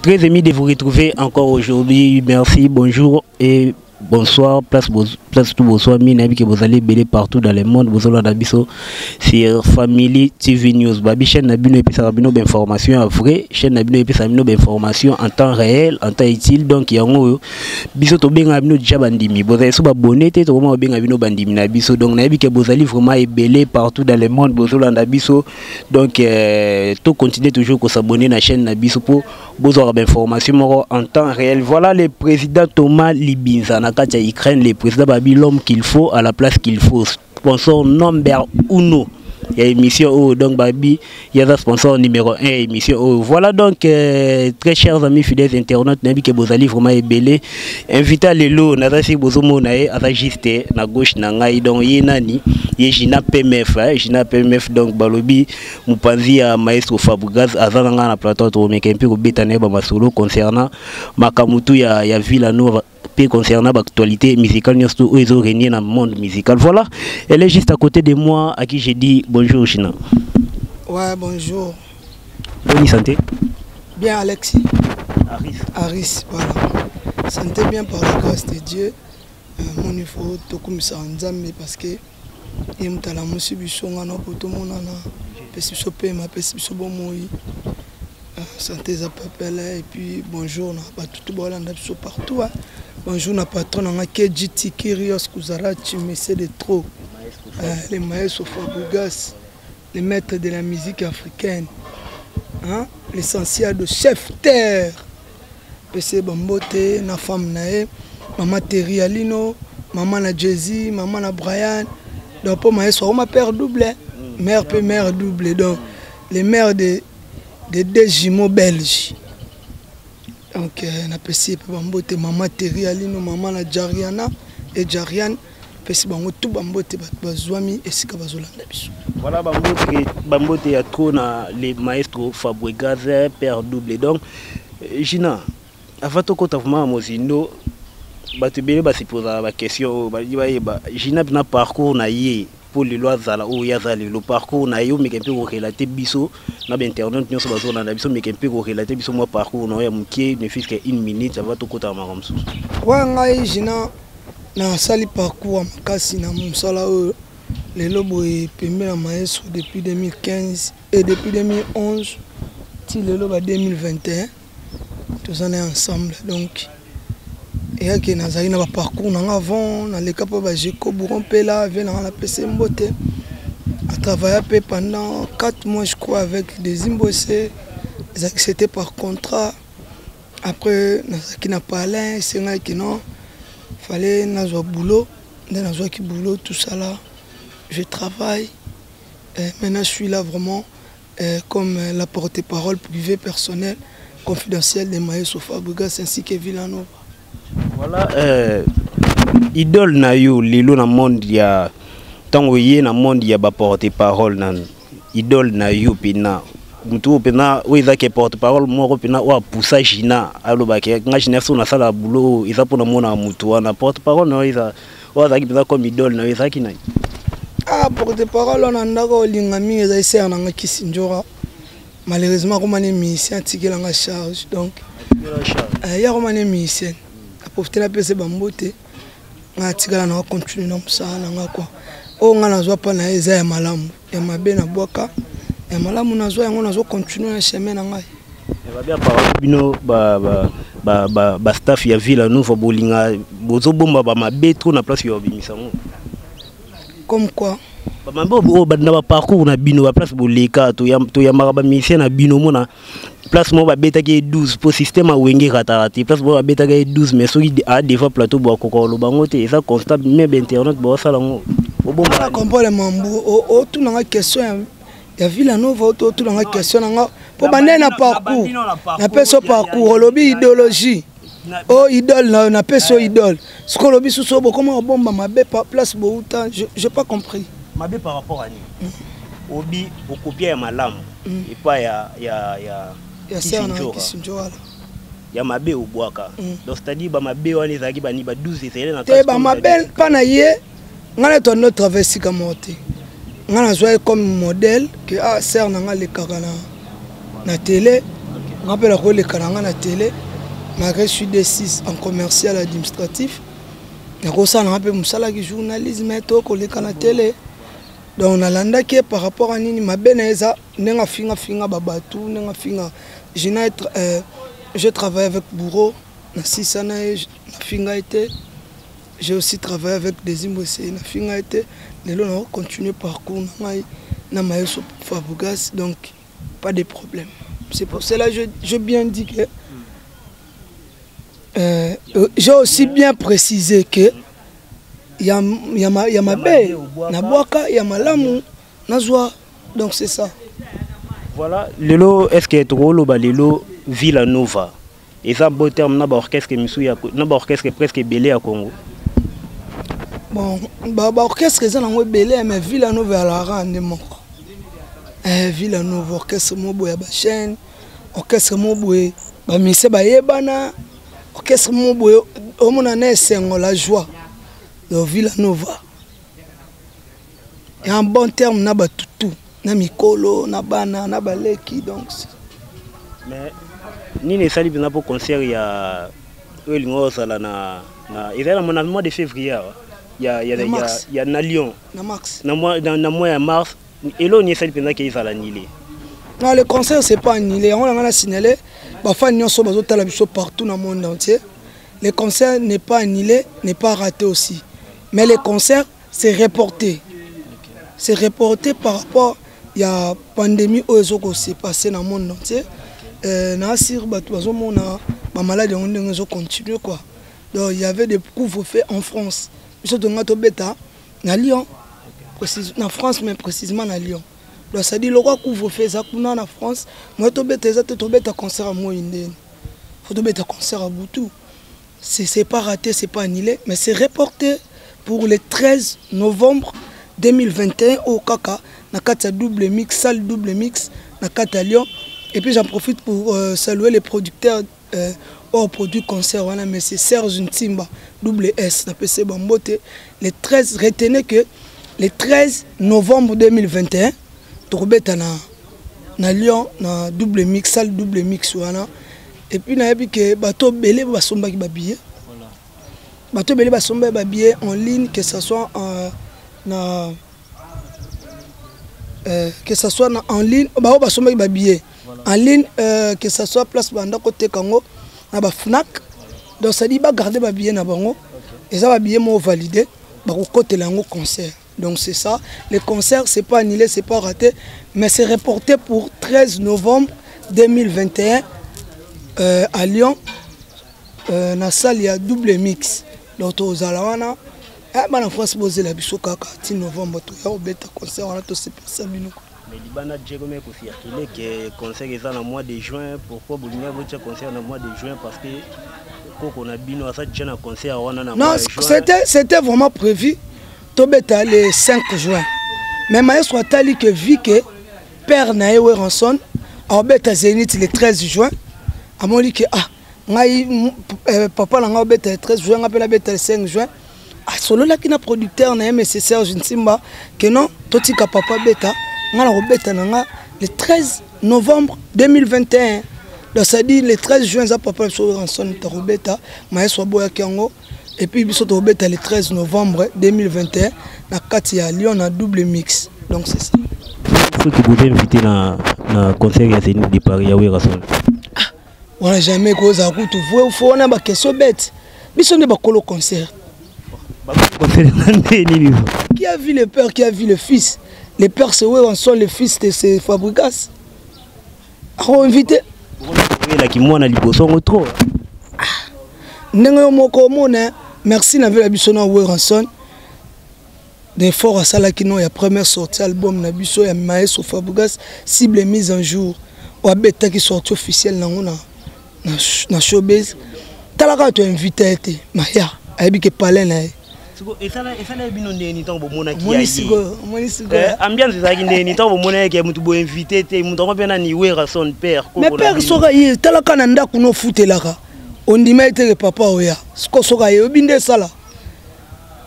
Très ému de vous retrouver encore aujourd'hui. Merci, bonjour et bonsoir. Place, place tout bonsoir. Mina que vous allez belé partout dans le monde. Vous allez biso sur Family TV News. Babi chaîne na bino epesa bino information vrai. Chaîne na bino epesa bino information en temps réel, en temps utile. Donc yango biso tobenga bino déjà bandimi. Vous allez so abonné te to koma benga bino bandimi na biso. Donc nayebi que vous allez vraiment ebele partout dans le monde. Vous allez biso. Donc to continuer toujours ko s'abonner na chaîne na biso pour bozwaka bainformation moko en temps réel. Voilà le président Thomas Libinza na kati ya Ukraine, le président babi l'homme qu'il faut à la place qu'il faut, sponsor number uno ya émission oyo. Donc babi yaza sponsor numéro 1 ya émission oyo. Voilà donc très chers amis fidèles internautes, nayebi ke bozali vraiment ebele. Invité lelo naza si bozomona ye aza juste na gauche na ngai. Donc ye nani? Ye Gina PMF, hein, Gina PMF. Donc balobi mopanzi ya maestro Fabregas aza na ngai na plateau. Tokomeka mpe kobeta na ye bamasolo concernant makambo tu ya Villa Nova mpe concernant l'actualité musicale nyonso oyo ezo régner dans le monde musical. Voilà, elle est juste à côté de moi, à qui j'ai dit bonjour Gina. Ouais, bonjour. Bonne santé. Bien, Alexis. Aris. Aris, voilà. Santé bien par la grâce de Dieu. Mon il faut tokumisa Nzambe parce que ye moto alamusi biso nga na po tomonana, apesi biso pema, apesi biso bomoi. Santé eza pepele. Et puis bonjour na bato to baolanda biso partout, hein. Bonjour na patron nanga KGT Kirios Kuzarachi, monsieur de trop, le maestro Fabregas, le maître de la musique africaine, hein? L'essentiel de chef terre. Pese bambote na femme na ye mama Terry Alino, mama na Jay-Z, mama na Brian. Donc mpo maestro akoma père double, mère mpe mère double, donc le mère de deux jumeaux belges. Donc napesi ye mpe bambote, mama Terry Alino, mama na Jariana et Jarian. Pesi bango tu bambote, bato bazwami esika bazolanda biso. Voilà, bambote, bambote ya trop na le maestro Fabregas, père double. Donc Gina, avant tokota vraiment mozindo, bato ebele basepozaka baquestion oyo balingi bayeba Gina mpena parcours na ye mpo lelo azala oyo ye aza lelo. Parcours na ye, omeka mpe korelater biso na bainternet nyonso bazolanda biso, meka mpe korelater biso mwa parcours na oyo ya moke, ne fût-ce que une minute, avant tokotaka makambo mosusu. Wa ngai Gina, nasali parcours ya makasi na mosala oyo lelo boye pembe na maestro depuis 2015 et depuis 2011 ti lelo ba 2021 toza na ye ensemble. Donc eyaki nazalaki na baparcours nanga avant naleka mpo bajeko Bourron Mpela vie nanga, napesi ye mbote. Atravailla mpe pendant 4 mois, je crois, avec des Imbose. Ezalaki, c'était par contrat. Après nazalaki na palin, esengaki non, fallait nazwa boulot, nde nazwaki boulot, tout ça là, je travaille. Maintenant je suis là vraiment comme la porte-parole privée, personnelle, confidentielle de Maestro Fabregas ainsi que Villanova. Voilà, idole na yo lelo na monde ya ntango ye na monde ya baporte parole, nanu idole na yo mpena, motu oyo mpena oyo ezaki porte parole moko mpena oyo apusa Gina alobaki nga Gina so nasala boulot oyo eza mpona mona motu wana, porte parole na yo eza oyo azalaki mpenza comme idole na yo ezalaki nani? Ah, porte parole wana ndako olinga mingi ezali sere nanga Kisi Njora. Malheureusement akomani musicien, atikelanga charge. Donc ye akomani musicien, aprofite napesa bambote. Nga atikala na continue na mosala na nga kua oyo nga nazwa mpa na ye eza ya malamu, ya mabe nabwaka, ya malamu nazwa yango, nazocontinue na chemin na ngai. Babi apparemment bino bastaff ya Villa Nova bolinga bozobomba bamabe trop na place ya babimisa yango. Comme quoi? Bamabe oyo na baparcours na bino, baplace boleka, toyambaka bamusicien na bino, omona place moko babetaki ye 12 mpo système awenge ekataka te, place moko babetaki ye 12, mais soki a devant plateau boakoka koloba yango te, eza constat me bainternet baosala yango. Obomba comprendre mambu otunanga question ya Villa Nova, otunanga question nanga mpo bandai na parcours, napesi yo parcours, olobi idéologie o idole na yo, napesi yo idole. Soki olobi susu oyo bokoma kobomba mabe place bouta, j'ai pas compris. Mabe par rapport à nini? Obi okopia ya malamu epai ya ya sere na Kisinjora. Ya mabe obwaka. Donc c'est-à-dire bamabe wana ezalaki bani? Ba 12 ezali na te, bamabe mpa na ye, ngai na tondo travail esika moko te. Ngai nazwa ye comme modèle ke ah, sere na ngai alekaka na télé. Nga mpe nakoleka na nga na télé malgré je suis D6 en commercial administratif, nakosala na nga mpe mosalaki journalisme to koleka na télé. Donc nalandaki ye par rapport à nini mabe na ye eza ndenge afingafinga babatu, ndenge afinga jina. Je travaille avec Bourreau na sisa na ye, nafinga ye te. J'ai aussi travaillé avec des Imbwese, nafinga ye te. Lelo na continuer parcours na ngai na Maestro Fabregas, donc pas de problème. C'est pour cela que je bien dit que j'ai aussi bien précisé que ya mabe nabwaka, ya malamu nazwa. Donc c'est ça. Voilà. Lelo, est ce que tokoloba lelo Villa Nova eza bon terme na baorchestre misusu ya na baorchestre presque ebele ya Congo? Bon, baorchestre eza nango ebele, mais Villa Nova ezalaka nde moko. Villa Nova orchestre moko boye ya bachaîne, orchestre moko boye bamise bayebana, orchestre moko boye omona na esengo, la joie. Donc Villa Nova en bon terme na batutu, na mikolo, na bana, na baleki, donc. Mais nini esali mpenza mpo concert ya oyo elingi ozala na ezali na mois de février awa ya na Lyon? Na mars. Na mois ya mars. Eloko nini esali mpenza ke ezala annulé? Non, le concert, c'est pas annulé. Yango na nga na signalé bafani nyonso bazotala biso partout na monde entier: le concert n'est pas annulé, n'est pas raté aussi, mais le concert, c'est reporté. C'est reporté par rapport ya pandémie oyo ezokose passer na monde entier. Na asir bato bazomona bamaladi yango ndenge ezocontinue quoi. Donc il y avait des couvre-feu en France. Biso tonga tobeta na Lyon, na France, mais précisément na Lyon. Donc c'est à dire lokwa couvre-feu eza kuna na France, moi tobeta eza te. Tobeta concert ya moi ndeni? Faut tobeta concert ya butu. C'est pas raté, c'est pas annulé, mais c'est reporté pour le 13 novembre 2021 au kaka na kati ya Double Mix, salle Double Mix na kati ya Lyon. Et puis j'en profite pour saluer les producteurs oyo produit concert wana, mais c'est Serge Ntimba, double S, napesi bambote. Le 13, retenez que le 13 novembre 2021 tokobeta na Lyon, na Double Mix, salle Double Mix wana. Et puis nayebi ke bato ebele basombaki babillet, bato ebele basombaki babillet en ligne, que ce soit na que ce soit na en ligne, bao basombaki babillet en ligne, que ce soit place banda koteka yango na baFnac. Donc c'est à dire bagarde babillet na bango, eza babillet moko validé, bakokotela yango concert. Donc c'est ça. Le concert, c'est pas annulé, c'est pas raté, mais c'est reporté pour 13 novembre 2021 à Lyon, na salle ya Double Mix. Donc tozala wana. Bana France, bozela biso kaka ti novembre, toya kobeta concert wana, tosepelisa bino. Mais libanda Jerome kocircule ke concert eza na mois de juin. Pourquoi bolingi botia concert na mois de juin? Parce que koko na bino aza déjà na concert wana na Non, mois de juin. c'était vraiment prévu tobeta le 5 juin, mais maestro atali ke vu que père na ye Werrason aobeta Zénith le 13 juin, amoni ke ah, ngai papa na ngai obeta le 13 juin, ngai mpe nabeta le 5 juin. Asololaki na producteur na ye, monsieur Serge Ntimba, ke non, totika papa beta, ngai na kobeta na nga le 13 novembre 2021. Donc c'est à dire le 13 juin eza papa biso Werrason takobeta. Maestro aboyaki yango et puis biso tokobeta le 13 novembre 2021 na kati ya Lyon, na Double Mix. Donc c'est ça. Soki boza invité na concert ya Zénith de Paris ya Werrason? Wana jamais kozala kutu vrai faux wana, baquestion bête. Biso nde bakolo concert. Concert na nde nini? Qui a vu le père, qui a vu le fils? Le père, c'est Werrason, le fils, c'est Fabregas. Ako invité. Oyelaki mwana liboso yango trop. Ndenge yo moko omona, merci na vela biso na Werrason d'effort asalaki no ya première sortie album na biso ya Maestro Fabregas, Cible mise en jour, oyo abetaki sortie officielle nango na Showbase. Tala kaka, toinvite ye te, maya ayebi ke palais na ye. Esala bino ndeni ntango bomonaki? Omoni sikoyo, omoni sikoyo. Ambiance ezalaki ndeni ntango bomonaki ke motu boinvite te, moto yango mpe nani? Werrason père. Mais père soki aye, talaka na ndako no ofutelaka, ondima ye teke papa oya. Siko soki aye, oyebi nde esala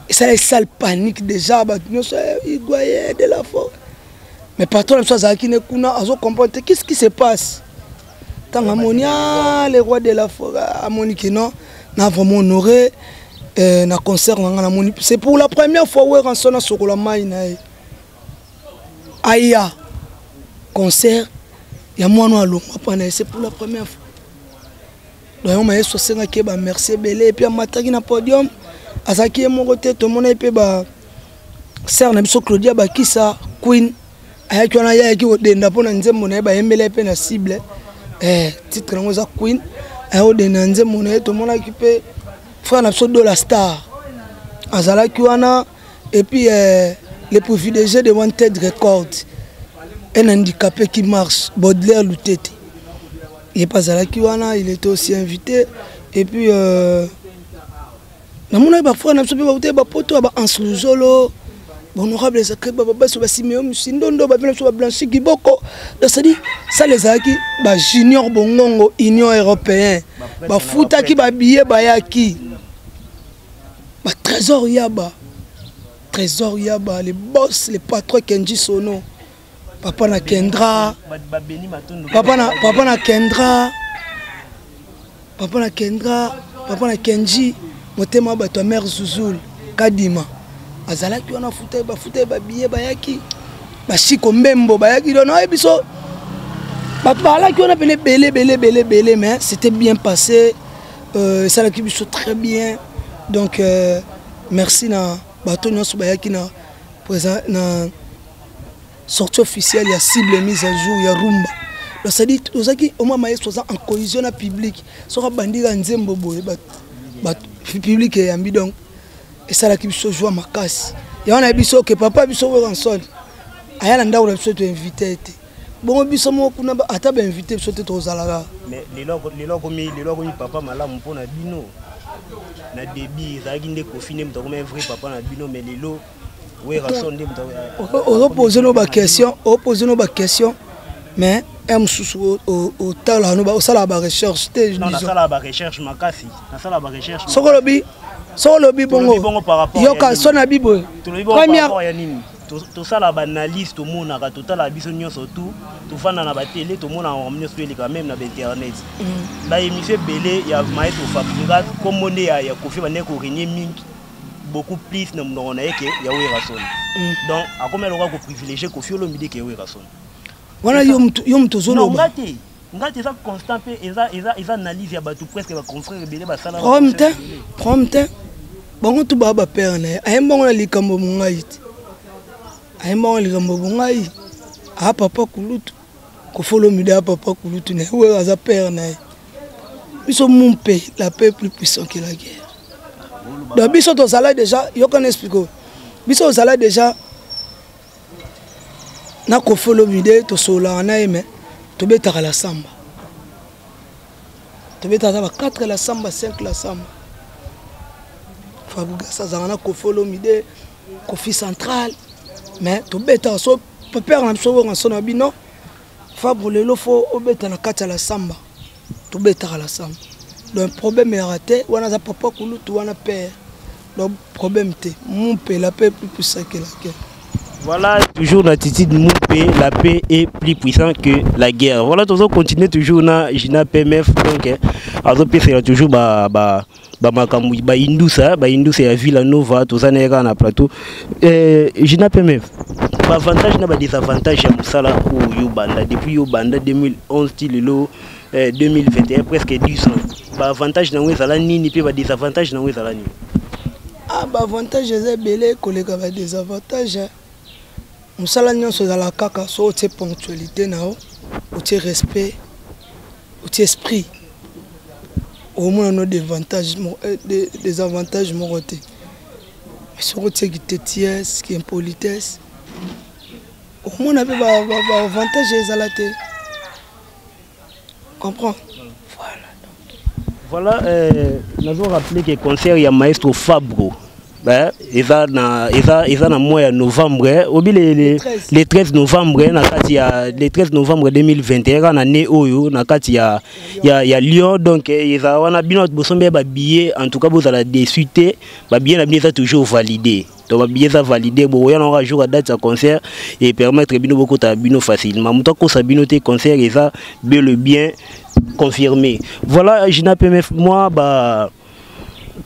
esala esale panique déjà, bato nyonso igwaye de la forêt. Mais patron na biso azalaki ne kuna, azocomprendre te qu'est-ce qui se passe. Ntango amoni, ah, le roi de la forêt, amoni ke non, na vraiment honoré na concert na nga. Namoni, c'est pour la première fois Werrason asokola mai na ye, aya concert ya mwana alongwa mpa na ye. C'est pour la première fois. Donc mayeso asengaki ye bamerci ebele. Et puis amataki na podium, azalaki ye moko te. Tomonaki mpe ba sœur na biso Claudia Bakisa Queen ayaki wana, ye ayaki kodenda mpo na nzembo na ye bayembela ye mpe na cible. Titre yango eza Queen. Aya kodenda nzembo na ye. Tomonaki mpe frère na biso Dola Star azalaki wana. Et puis le privilégié de Wanted Record, un handicapé qui marche, Baudelaire Lutete, ye mpe azalaki wana, il était aussi invité. Et puis namonaki bafrère na biso mpe bauta bapoto ya baansluzolo, bahonorable Sacré Bababaso, basimeo Misindondo, bavi na biso bablanchi Giboko. Donc c'est-à-dire sale ezalaki bajunior Bongongo, Union européen bafutaki babillet, bayaki batrésor yaba, Trésor Yaba, le boss, le patron Kenji Sono, papa na Kendra, papa na Kendra, papa na Kendra, papa na Kenji motema bato ya mare Zuzul Kadima azalaki wana. Futa bafuta ye babillet, bayaki. Bashiko Mbembo bayaki. Donc nayebi biso bato bazalaki wana pene ebele, ebele, ebele, ebele. Mais c'était bien passé, esalaki biso très bien. Donc merci na bato nyonso bayaki na présent na sortie officielle ya cible, mise à jour ya rumba. Donc c'est-à-dire tozalaki omwa maestro aza en cohésion na public. Soki abandika nzembo boye, public eyambi. Donc esalaki biso joie makasi. Yango na biso ke papa biso Werrason aya na ndako na biso, toinvite ye te. Bongo biso moko kuna, ata bainvite biso te, tozalaka. Mais lelo akomi papa malamu mpona bino. Na début ezalaki nde Kofi nde moto akomi un vrai papa na bino, mais lelo Werrason nde moto. Ozopose no baquestion, opose no baquestion, mais un mosusu otala no, osalaka barecherche te. Nasalaka barecherche makasi, nasalaka barecherche. Soki olobi bongo, yoka so na biboye. Première ya nini, tosala baanalyse, tomonaka, totalaka biso nyonso tu, tofanda na batele, tomonaka makambo nyonso eleka, même na bainternet, baémission ebele ya maestro Fabregas, kombo nde ya Kofi bandeki korenie mingi, beaucoup plus na monoko na ye ke ya Werrason. Donc akomi aloka koprivilégie Kofi Olomide ke Werrason. Wana yo moto ozoloba. Te, nga te, eza constant mpe eza analyse ya bato, presque baconfrère ebele basala. Problème te, problème te. Bango tu baa bapere na ye. Ayembango na likambo mongai te, ayembango na likambo bongai. Aa papa kulutu Kofi Olomide, aa papa kulutu na ye. Oyo aza père na ye. Biso mumpe, la paix plus puissant que la guerre. Donc biso tozala déjà, yokana explique, biso tozala déjà na Kofi Olomide, tosololaka na ye, mais tobetaka la samba, tobetaka ba 4 la samba, 5 la samba. Fabregas azalaka na Kofi Olomide, Kofi central, mais tobetaka so père na biso Werrason na bino Fabre. Lelo fo obeta na kati ya la samba, tobetaka la samba. Donc problème eyaka te. Wana aza papa kulutu, wana père, donc problème te. Mumpe, la paix plus puissant que la guerre. Voilà, toujours l'attitude Moupé, la paix est plus puissante que la guerre. Voilà, toujours continuer toujours na Gina PMF. Donc, azo toujours ba ba ba makambo ba indusa, ba indusa ya Villa Nova, toza na kaka na plateau. Gina PMF, ba avantage na ba désavantage ya mosala oyo banda depuis yo banda 2011 ti lelo 2021, presque 10 ans. Ba avantage nango ezala nini pe ba désavantage nango ezala nini? Ah, baavantage eza ebele koleka badésavantage. Mosala nyonso ezala kaka so otie ponctualité na yo, otie respect, otie esprit, omona no désavantage moko te. Soki otieki têtesse, ki impolitesse, omona mpe baavantage ezala te. Comprends? Voilà. Voilà, nazo rappeler que concert ya maestro Fabro eza na mois ya novembre, obi le 13 novembre, na kati ya le 13 novembre 2021 kaka na ne oyo, na kati ya Lyon. Donc eza wana, bino bosombi babillet, en tout cas bozala déçu te, babillet na bino eza toujours validé. Donc babillet eza validé, bokoya nango jour ya date ya concert et permettre bino bokota bino facilement. Moto akosa bino te, concert eza bel et bien. Confirmé. Voilà, Gina PMF, moi, bah,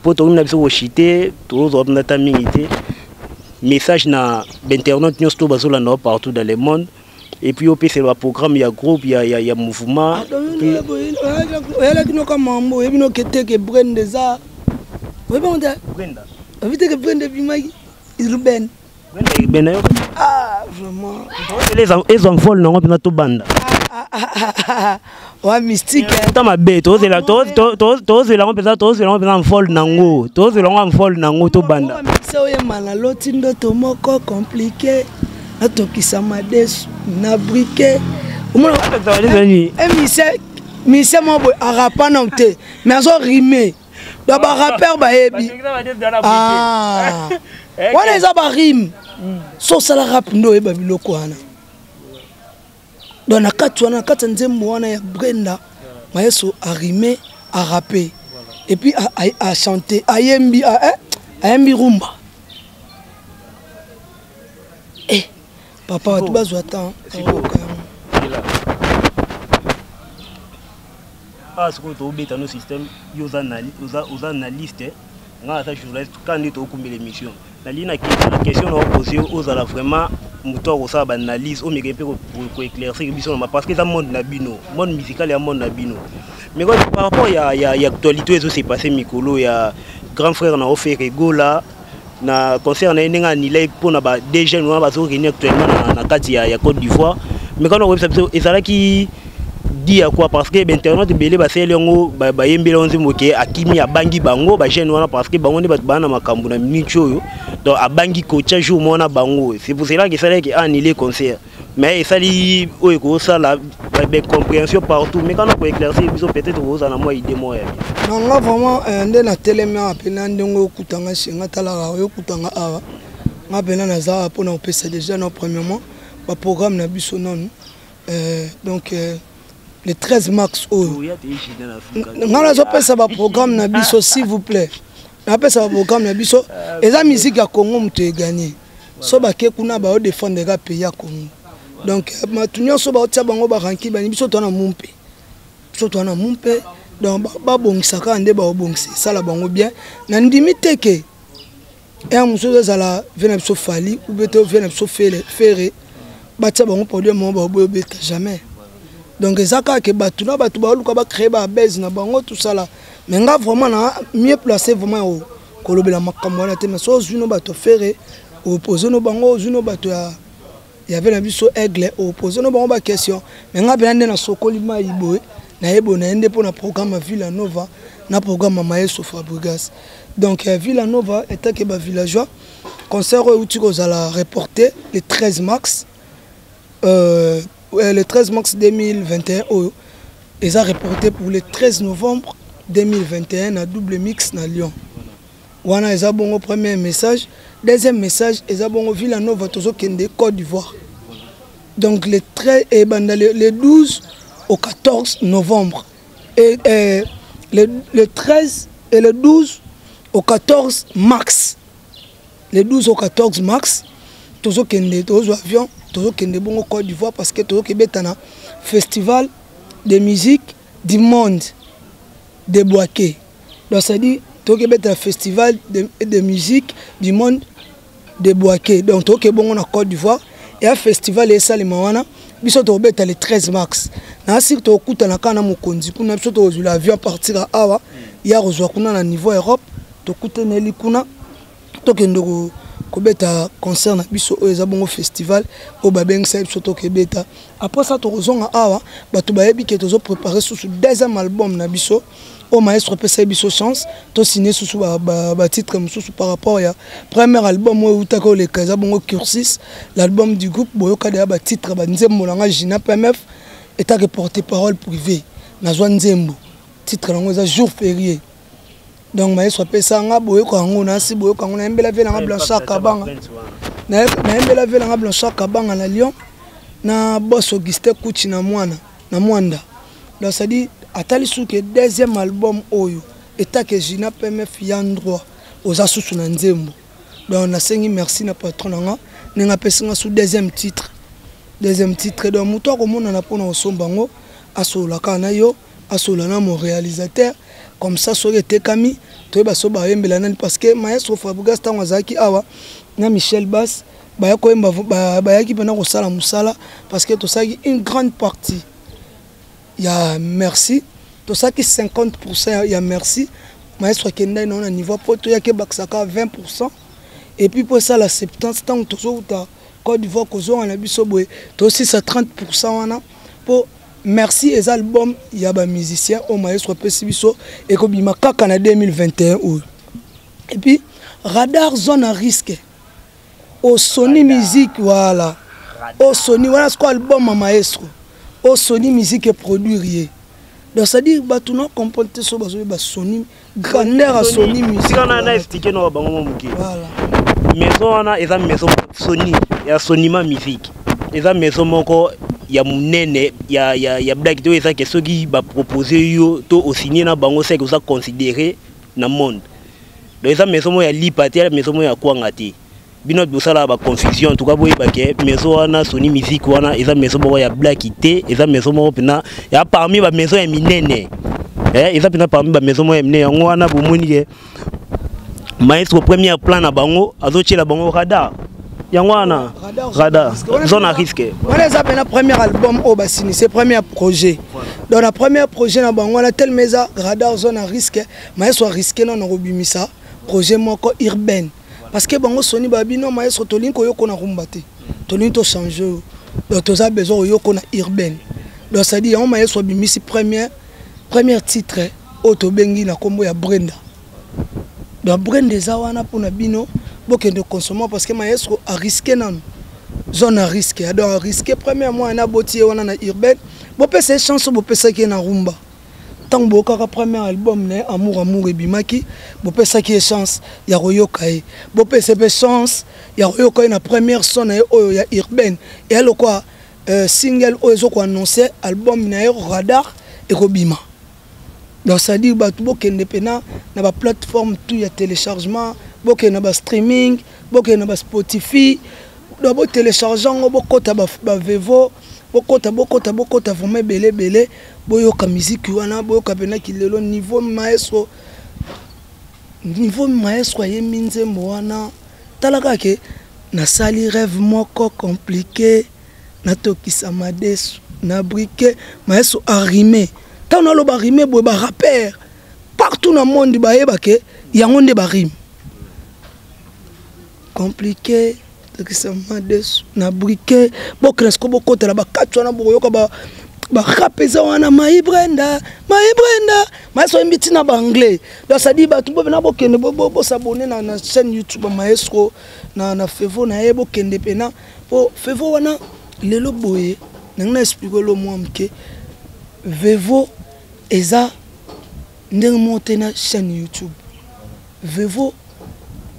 po tokomi na biso kochite, tozwa mpenza ta mingi te. Message na bainternaute nyonso to bazolanda partout dans le monde, et puis opesela baprogramme ya groupe, ya mouvement. Oyalaki noka mambo, oyebi noke te ke Brenda eza, oyebi yango te? Brenda. Oyebi te ke Brenda ebimaki urbaine? Brenda urbaine yo. Ah, vraiment. Ezwa vol nango mpenza, tobanda. Wa mystique. Ta mabe, tozela yango mpenza, tozela yango mpenza vol nango, tozela yango vol nango, tobanda. Se oyema naloti ndoto moko compliqué, natokisa madesu na briquet. Omona mise moko boye, arapa nano te, mais azorime. Donc barappeur bayebi wana eza barime. So osala rap nde oyeba biloko wana. Donc na kati wana, na kati ya nzembo wana ya Brenda, mayeso arime, arape et puis achante, ayembi, ayembi rumba. Eh papa, bato bazwa temps aoyoka yango. Awa sikoyo tobeta no système. Yo oza analyste, nga aza journaliste. Kaka nde tokokumbela émission, nalingi na question na opose yo, ozala vraiment moto akosala baanalyse, omeka mpe koéclaircir biso na, parce que eza monde na bino, monde musical ya monde na bino. Mais par rapport ya actualité oyo ezose passe mikolo ya grand frère na Ferre Gola, na concert na ye, ndenge anile mpona ba deux jeunes wana bazoréunir actuellement na kati ya Côte d'Ivoire, mais kana koyebisa biso ezalaki di ya quoi? Parce que bainternet ebele basaleli yango, bayembeli yango nzembo ke akimi, abangi bango bajeune wana, parce que bango nde bato baa na makambo na minute oyo. Donc abangi kotia jour moko na bango, c'est pour cela que esalaki annulé concert. Mais esali oyo ekosala bacompréhension partout, mais kana koéclaircir biso, peut-être kozala na mwa idée moko ya bien. Non, nga vraiment, nde natelemi awa mpena, ndenge okutanga chez nga, talaka oyo okutanga awa, nga mpena naza awa mpona kopesa déjà no premièrement baprogramme na biso nanu. Donc le 13 mars oyo, nga nazopesa baprogramme na biso. S'il vous plaît, napesa baprogramme na biso. Eza musique ya Congo, moto eganye so bake kuna, baodefendre ka pays ya Congo. Donc bato nyonso baotia bango baranki bani, biso toa na mu mpe, biso toa na mu mpe. Donc babongisa kaka nde baobongisa, esala bango bien. Na ndimi te ke ere mosusu ezala ve na biso Fally ou be te ve na biso Ferre, batia bango podium moko, baoboya obeta jamais. Donc eza kaka ke bato na bato baoluka bacréer babase na bango, tosala. Mais nga vraiment na mieux placé vraiment kolobela makambo wana te. Mais so ozwi no bato Ferre, opose no bango, ozwi no bato ya ve na biso Aigle, opose no bango baquestion. Mais nga mpena nde nasokoli mai boye, nayebi na ye nde mpona programme ya Villa Nova na programme ya Maestro Fabregas. Donc Villa Nova etake bavillageois, concert oyo euti kozala reporté le 13 mars, le 13 mars 2021 oyo eza reporté pour le 13 novembre 2021 na Double Mix na Lyon. Wana eza bongo premier message. Deuxième message eza bongo Villa Nova tozokende Côte d'Ivoire. Donc le 13 ebanda le 12 au 14 novembre et le 13 et le 12 au 14 mars, le 12 au 14 mars tozokende, tozozwa avion, tozokende bongo Côte d'Ivoire, parce que tozokebeta na Festival de musique du monde de Bouaké. Donc c'est à dire tokebeta na Festival de musique du monde de Bouaké. Donc toke bongo na Côte d'Ivoire, eya festival esalema wana. Biso tokobeta le 13 mars na siri, tokokutana kaka na mokonzi kuna. Biso tokozwila avion partir ya awa, ya kozwa kuna na niveau Europe, tokutaneli kuna, tokende kobeta concert na biso oyo eza bongo festival oyo babengisa biso, tokebeta. Après ça tokozonga awa. Bato bayebi ke tozoprépare susu deuxième album na biso oyo maestro apesaki biso chance tosigne susu batitre mosusu par rapport ya premier album oyo eutaki oleka, eza bongo Cursus, l'album du groupe. Boyoka deya batitre, banzembo na nga Gina PMF etake porte parole privé. Nazwa nzembo, titre yango eza Jour férié. Donc maestro apesa nga, boyoka yango nasi, boyoka yango. Nayembela ve nanga Blanchard Kabanga, nayembela ve nanga Blanchard Kabanga na Lyon, na boss Augustin Kuchi na mwana na Mwanda. Donc c'est à dire atali suki deuxième album oyo etake Gina PMF ya droit oza susu na nzembo. Donc nasengi merci na patron na nga ndenge apesi nga su deuxième titre, deuxième titre. Donc moto akomonana mpona kosomba yango, asolola kaka na yo. Asola na mon réalisateur, comme ça soki etekami toyeba so bayembela nani, parce que maestro Fabregas ntango azalaki awa na Michel Bass, baya koyemba, bayaki mpena kosala mosala, parce que tosalaki une grande partie ya Merci, tosalaki 50% ya Merci. Maestro akendaki nango na niveau po toyaki ebakisaka 20%, et puis po esala 70. Ntango tozouta Côte d'Ivoire kozonga na biso boye, tosisa 30% wana, mpo Merci eza album ya bamusicien oyo maestro apesi biso, ekobima kaka na 2021 oyo. Et puis Radar, zone à risque osoni musique, voilà, osoni wana siko album ya maestro osoni musique eproduire ye. Donc c'est à dire bato na comprendre te so bazoyeba Sony, grandeur ya Sony musique. Tika na expliquer na bango mwa moke. Maison wana eza maison Sony ya Sonima Musique, eza maison moko ya monene ya blague te. Oyo ezake soki bapropose yo to osigne na bango, seke oza considéré na monde. Donc eza maison moko ya lipa te, maison moko ya kwanga te. Bino bosala baconfusion. En tout cas boyeba ke maison wana, Sony Musique wana, eza maison moko ya blague te. Eza maison moko mpena ya parmi bamaison ya minene, eza mpena parmi bamaison moko ya minene. Yango wana bomoni ke maestro premier plan na bango azotiela bango Radar. Yango wana Radar, zone à risque. Wana eza mpena premier album oyo basini, c'est premier projet. Donc na premier projet na bango wana, telema eza Radar, zone à risque, maestro arisque nano kobimisa projet moko urbaine, parce que bango Sony babi: non maestro, tolingi koyoka na rumba te, tolingi tochange oyo, donc toza besoin koyoka na urbaine. Donc c'est-à-dire yango maestro abimisi premier titre oyo tobengi na nkombo ya Brenda. Donc Brenda eza wana mpona bino bokende consommer, parce que maestro arisque nano zone à risque. Donc arisque premier mois na boti ye wana na urbaine. Bopesa ye chance. Bopesaki ye na rumba ntango boyokaka premier album na ye Amour Amour ebimaki, bopesaki ye chance ya koyoka ye. Bopesa mpe chance ya koyoka ye na première son na ye oyo ya urbaine, eya lokwa single oyo ezokoannonce album na ye Radar ekobima. Donc c'est-à-dire bato bokende mpena na baplateforme tout ya téléchargement, bokende na bastreaming, bokende na baSpotify, donc botélécharge yango, bokɔta baVevo, bokɔta, bokɔta, bokɔta vraiment ebele ebele, boyoka musique wana, boyoka mpenaki lelo niveau maestro, niveau maestro ayembi nzembo wana. Tala kaka ke nasali rêve moko compliqué, natokisa madesu na briquet. Maestro arime, ntango naloba rime boye, barappeur partout na monde bayeba ke yango nde barime compliqué, tokisa madesu na briquet. Bokende siko, bokotela bakati wana, bokoyoka barap eza wana. Mai Brenda, mai Brenda, maestro oyembi ntina baanglais. Donc c'est-à-dire bato bopena bokende bosabone na chaîne YouTube ya maestro, na Vevo na ye. Bokende mpena po Vevo wana lelo boye nangi na explique lo mwa moke. Vevo eza ndenge moko te na chaîne YouTube. Vevo,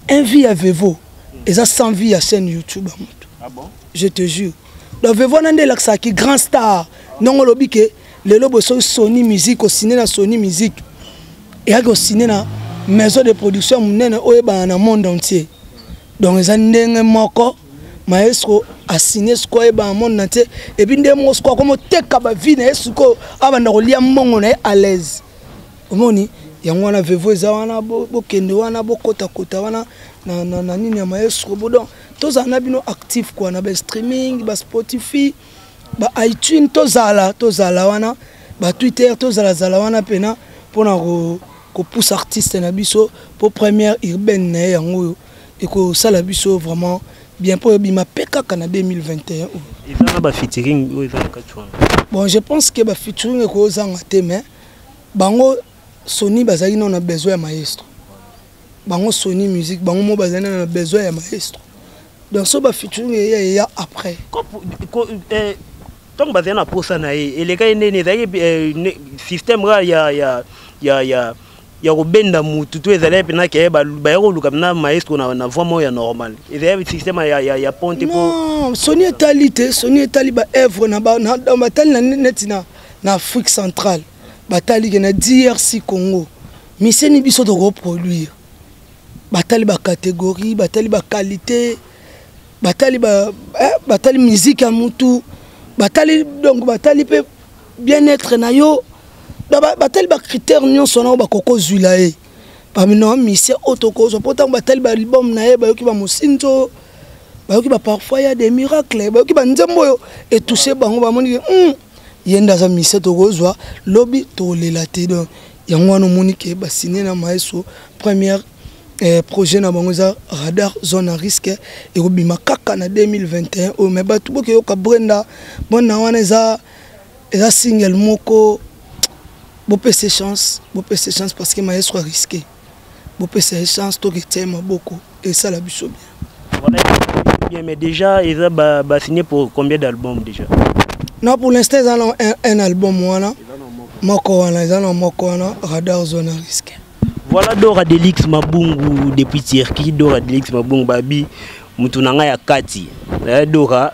un vues ya Vevo eza 100 vues ya chaîne YouTube ya moto. Ah bon? Je te jure. Donc Vevo wana nde elakisaki grand star. Ndongo olobi ke lelo boye soki Sony Musique osine na Sony Musique, eyaki osine na maison de production ya monene oyo eyebana na monde entier. Donc eza ndenge moko maestro asine sikoyo ayebana monde entier, et puis ndenge moko sikoyo akomi oteka bavues na ye, sikoyo abanda kolia mbongo na ye à l'aise. Omoni yango wana, Vevo eza wana. Bokende wana, bokotakota wana na nini ya maestro bo. Donc tozala na bino actif quoi, na bastreaming, baSpotify, baiTunes, tozala wana, baTwitter, tozalazala wana mpena mpona kopusa artiste na biso, mpo première urbaine na ye yango oyo ekosala biso vraiment bien, mpo ebima mpe kaka na 2021 oyo. Eza na bafeaturing oyo eza na kati wana? Bon, je pense ke bafeaturing ekozanga te, mais bango Sony bazalaki nano na besoin ya maestro. Bango Sony Musique, bango mo bazali nano na besoin ya maestro. Donc so bafeaturing eya après. Ntango bazali na posa na ye, elekaki ndeni? Ezalaki système kaka ya kobenda mutu to ezalaki mpena ke baya koluka mpena maestro na voix moko ya normal? Ezalaki système ya ponte po? Non, Sony etali te. Sony etali baœuvre na batali na neti na Afrique centrale, batali ke na DRC Congo miseni biso tokoproduire, batali bacatégorie, batali baqualité, batali musique ya mutu, batali, donc batali mpe bien-être na yo. Batali bacritère nyonso wana oyo bakoki kozwila ye bamino musicien oyo tokozwa, mpo ntango batali baalbum na ye, bayoki bamosinzo, bayoki baparfois ya des miracles, bayoki banzembo oyo etouche bango, bamoni ke ye nde aza musicien tokozwa, lobi tokolela te. Donc yango wana omoni ke basigne na maestro. Première projet na bango eza Radar zone à risque, ekobima kaka na 2021 oyo. Mais bato bokeyoka Brenda bona wana, eza single moko. Bopesa chance, bopesa chance, parce que maestro arisque. Bopesa ye chance, toketia ye maboko, esala biso bien. Voilà, bien. Mais déjà eza basigné pour combien d'albums déjà? Non, pour l'instant eza na un album wana moko, wana eza na moko wana, Radar zone à risque. Voilà, Dora Delix Mabungu depuis Turquie. Dora Delix Mabungu, babi mutu na ngai ya kati, Dora,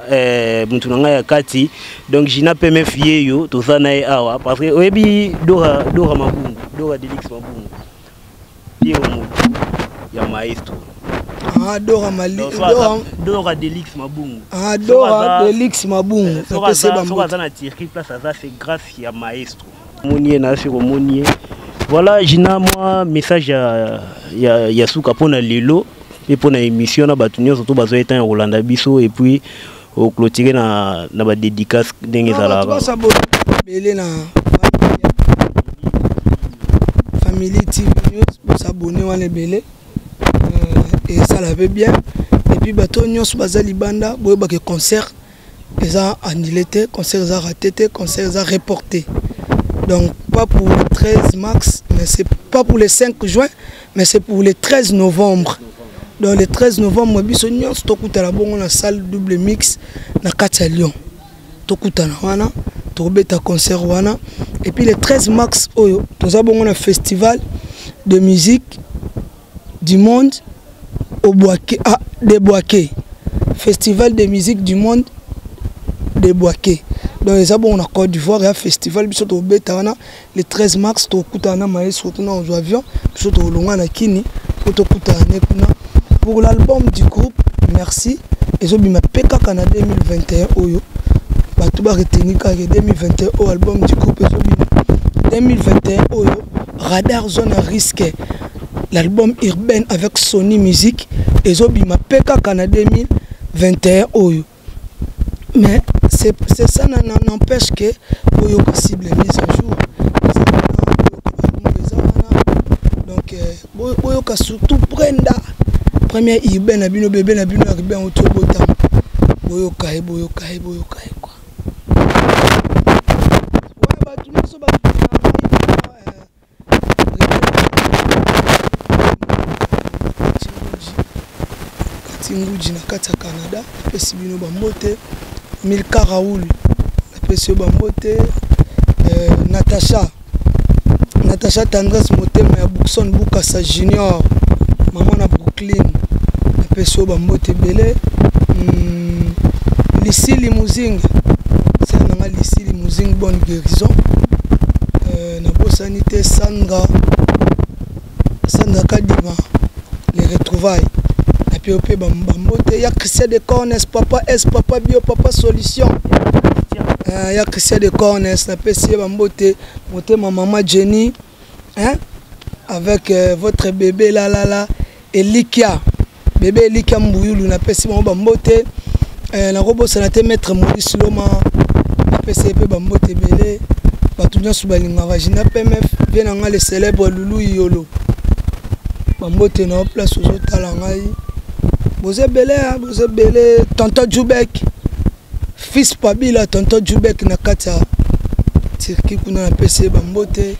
mutu na ngai ya kati. Donc Gina PMF ye yo toza na ye awa, parce que oyebi Dora, Dora Mabungu, Dora Delix Mabungu, ye mutu ya maestro. Ah, Dora Mali. Dora, Dora Delix Mabungu. Ah, Dora Delix Mabungu. Soki aza na Turquie, place aza, c'est grâce ya maestro. Omoni ye na soki omoni ye. Voilà, Gina, mwa message ya suka mpona lelo mpe mpona émission na bato nyonso to bazwa etan ya kolanda biso, et puis oclôturer na badédicace ndenge ezalaka. Ebele na Family TV News, bosabone wana ebele, esala mpe bien. Et puis bato nyonso baza libanda, boyebake concert eza annulé te, concert eza raté te, concert eza reporté. Donc pas pour le 13 mars, mais c'est pas pour le 5 juin, mais c'est pour le 13 novembre. Donc le 13 novembre, biso nyonso tokutana bongo na salle Double Mix na kati ya Lyon. Tokutana wana, tokobeta concert wana. Et puis le 13 mars oyo, toza bongo na Festival de musique du monde au Bouaké, ah, de Bouaké, Festival de musique du monde de Bouaké. Donc eza bongo na Côte d'Ivoire ya festival. Biso tobeta wana le 13 mars, tokutana na maestro kuna, ozwa avion, biso tolongwa na Kini po tokutana ne kuna. Pour l'album du groupe, merci, ezobima mpe kaka na 2021 oyo. Bato baretenir kaka 2021 oyo, album du groupe ezobima 2021 oyo. Radar zone à risque, l'album urbain avec Sony Music, ezobima mpe kaka na 2021 oyo. Mais c'est ça, n'empêche que boyoka cible mise à jour eza wana. Donc boyoka surtout Brenda, première urbain na bino, bebe na bino ya urbain oti obotama. Boyoka ye, boyoka ye, boyoka ye quoi. Bato nyonso bato kati nguji na kati ya Canada, napesi bino bambote. Milka Raoul, napesi yo bambote. Natacha, Natacha Tendresse, motema ya Bookson Bukasa Junior, mama na Brooklyn, napesi yo bambote ebele. Lisili Muzingi, sere nanga Lisili Muzingi, bonne guérison. Nabosani te Sandra, Sandra Kadima, les retrouvailles, napi yo mpe bambote. Ya Christian de Cornes, papa s papa bio, papa solution, ya Christian de Cornes, napesi ye bambote. Motema mama Jenny, hein? Avec votre bébé là là là, Elikia, bébé Elikia Mbuyulu, napesi bango bambote. Nakobosana te maître Maurice Loma, napesi ye mpe bambote ebele. Bato nyonso balingaka Gina PMF, vie na ngai, le célèbre Lulu Iyolo, bambote na yo place ozotala ngai. Boza ebele, boza ebele. Tonton Jubek, fils Pabila, tonton Jubek na kati ya Turquie kuna, napesi ye bambote.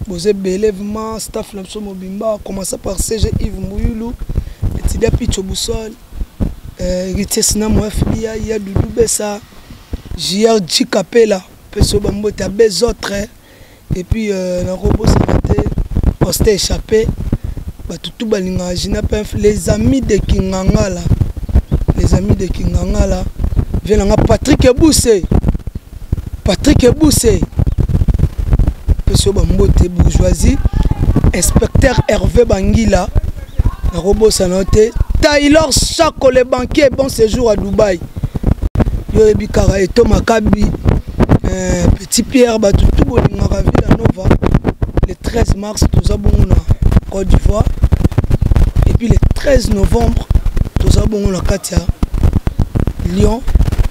Boza ebele vraiment, staff na biso mobimba, commença par CG Yves Mbuyulu, Etidia Picho Busol, Héritier Sinamo, FBI ya Dudu Besa, JR G Capella, pesi yo bambote ya bez autres. Et puis nakobosana te Poste Échappé. Bato tu balingaka Gina Pemf, les amis de Kingangala, les amis de Kingangala, vie nanga Patrick Ebuse, Patrick Ebuse, pesi yo bambote. Bourgeoisie, inspecteur Hervé Bangila, nakobosana yo te. Taylor Chako, le banquier, bon séjour à Dubaï. Yo oyebi kaka Eto Makabi. Petit Pierre, bato tout bolingaka Villa Nova, le 13 mars toza bongo na Côte d'Ivoire, et puis le 13 novembre toza bongo na kati ya Lyon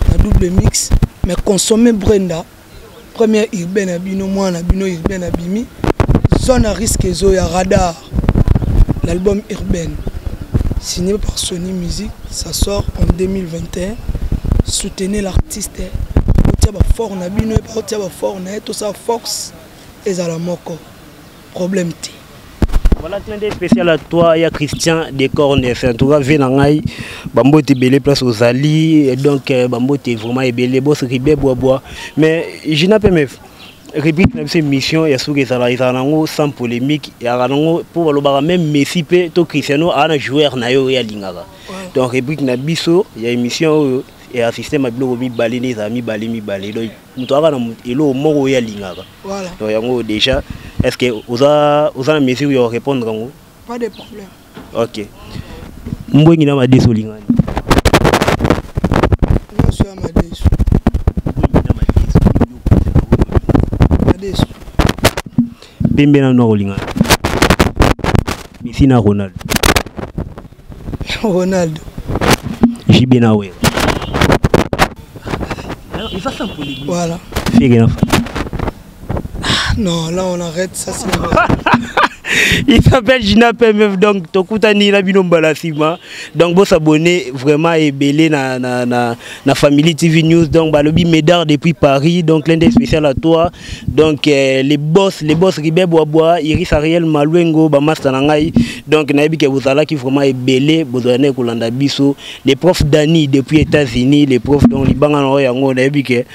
na double mix. Mais consommer Brenda première urbaine na bino, mwana na bino urbaine abimi zone à risque, ezoya Radar, l'album urbaine signé par Sony Music, ça sort en 2021. Soutenez l'artiste, otia bafort na bino, otia bafort na ye, tosala force, ezala moko, problème te. Voilà, clin d'œil spécial à toi, il y a Christian Decornes. En tout cas, viens ngai, bambote belé place aux Ali, donc bambote vraiment ebele, boss ribe bois bois. Mais je n'ai pas mes rubrique na biso émission ya soki ezala ezala nango sans polémique, ezalaka nango mpo balobaka même Messi mpe to Cristiano aa na joueur na ye oyo alingaka. Donc rubrique na biso ya émission oyo ya système ya biloko mibale nde ezala mibale mibale, donc moto aka na eloko moko oyo alingaka. Donc yango déjà, est ce que oza na mesure ya répondre yango? Pas de problème. Ok, mbwengi na madeso, olingani? Nyonso ya madeso. Mbwengi na madeso. Madeso. Pembe na noir, olingani? Messi na Ronaldo? Ronaldo. JB na Wera? Eza sans polémique. Voilà. Ferre na Fally? Non, là on arrête ça, c'est Il s'appelle Gina PMF, donc tokutani na bino mbala nsima. Donc bosabonner vraiment ebele na Family TV News. Donc balobi Médard depuis Paris, donc clin d'œil spécial à toi. Donc les boss Ribe Boaboa, Iris Ariel Maluengo, bamaster na ngai, donc nayebi ke bozalaki vraiment ebele, bozalaki kolanda biso. Les profs Dani depuis États-Unis, les profs, donc libanga na oyo yango, nayebi ke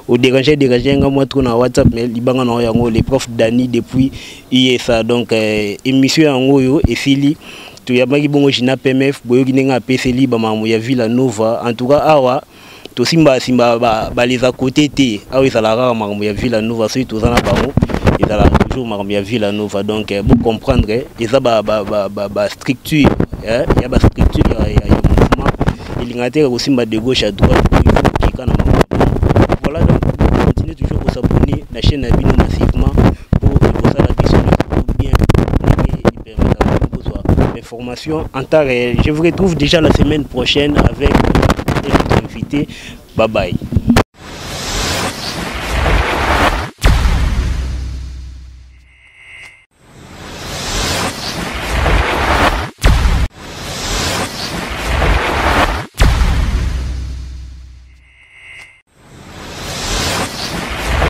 odéranger déranger nga mwa trop na WhatsApp, mais libanga na oyo yango, les profs Dani depuis ISA. Donc émission yango oyo esili, toyambaki bongo Gina PMF, boyoki ndenge apeseli bamakambo ya Villa Nova. En tout cas awa tosimba simba baleza côté te, awa ezalaka kaka makambo ya Villa Nova. Soki toza na bango, ezalaka toujours makambo ya Villa Nova. Donc bocomprendre, eza bastructure ya bastructure ya mouvement, elingaka te kosimba de gauche à droite, okeka na makambo. Voilà, donc continuez toujours kosabonner na chaîne na bino massivement po ekosala biso bien, ndenge epermetaka kozwa information en temps réel. Je vous retrouve déjà la semaine prochaine avec un autre invité. Bye bye.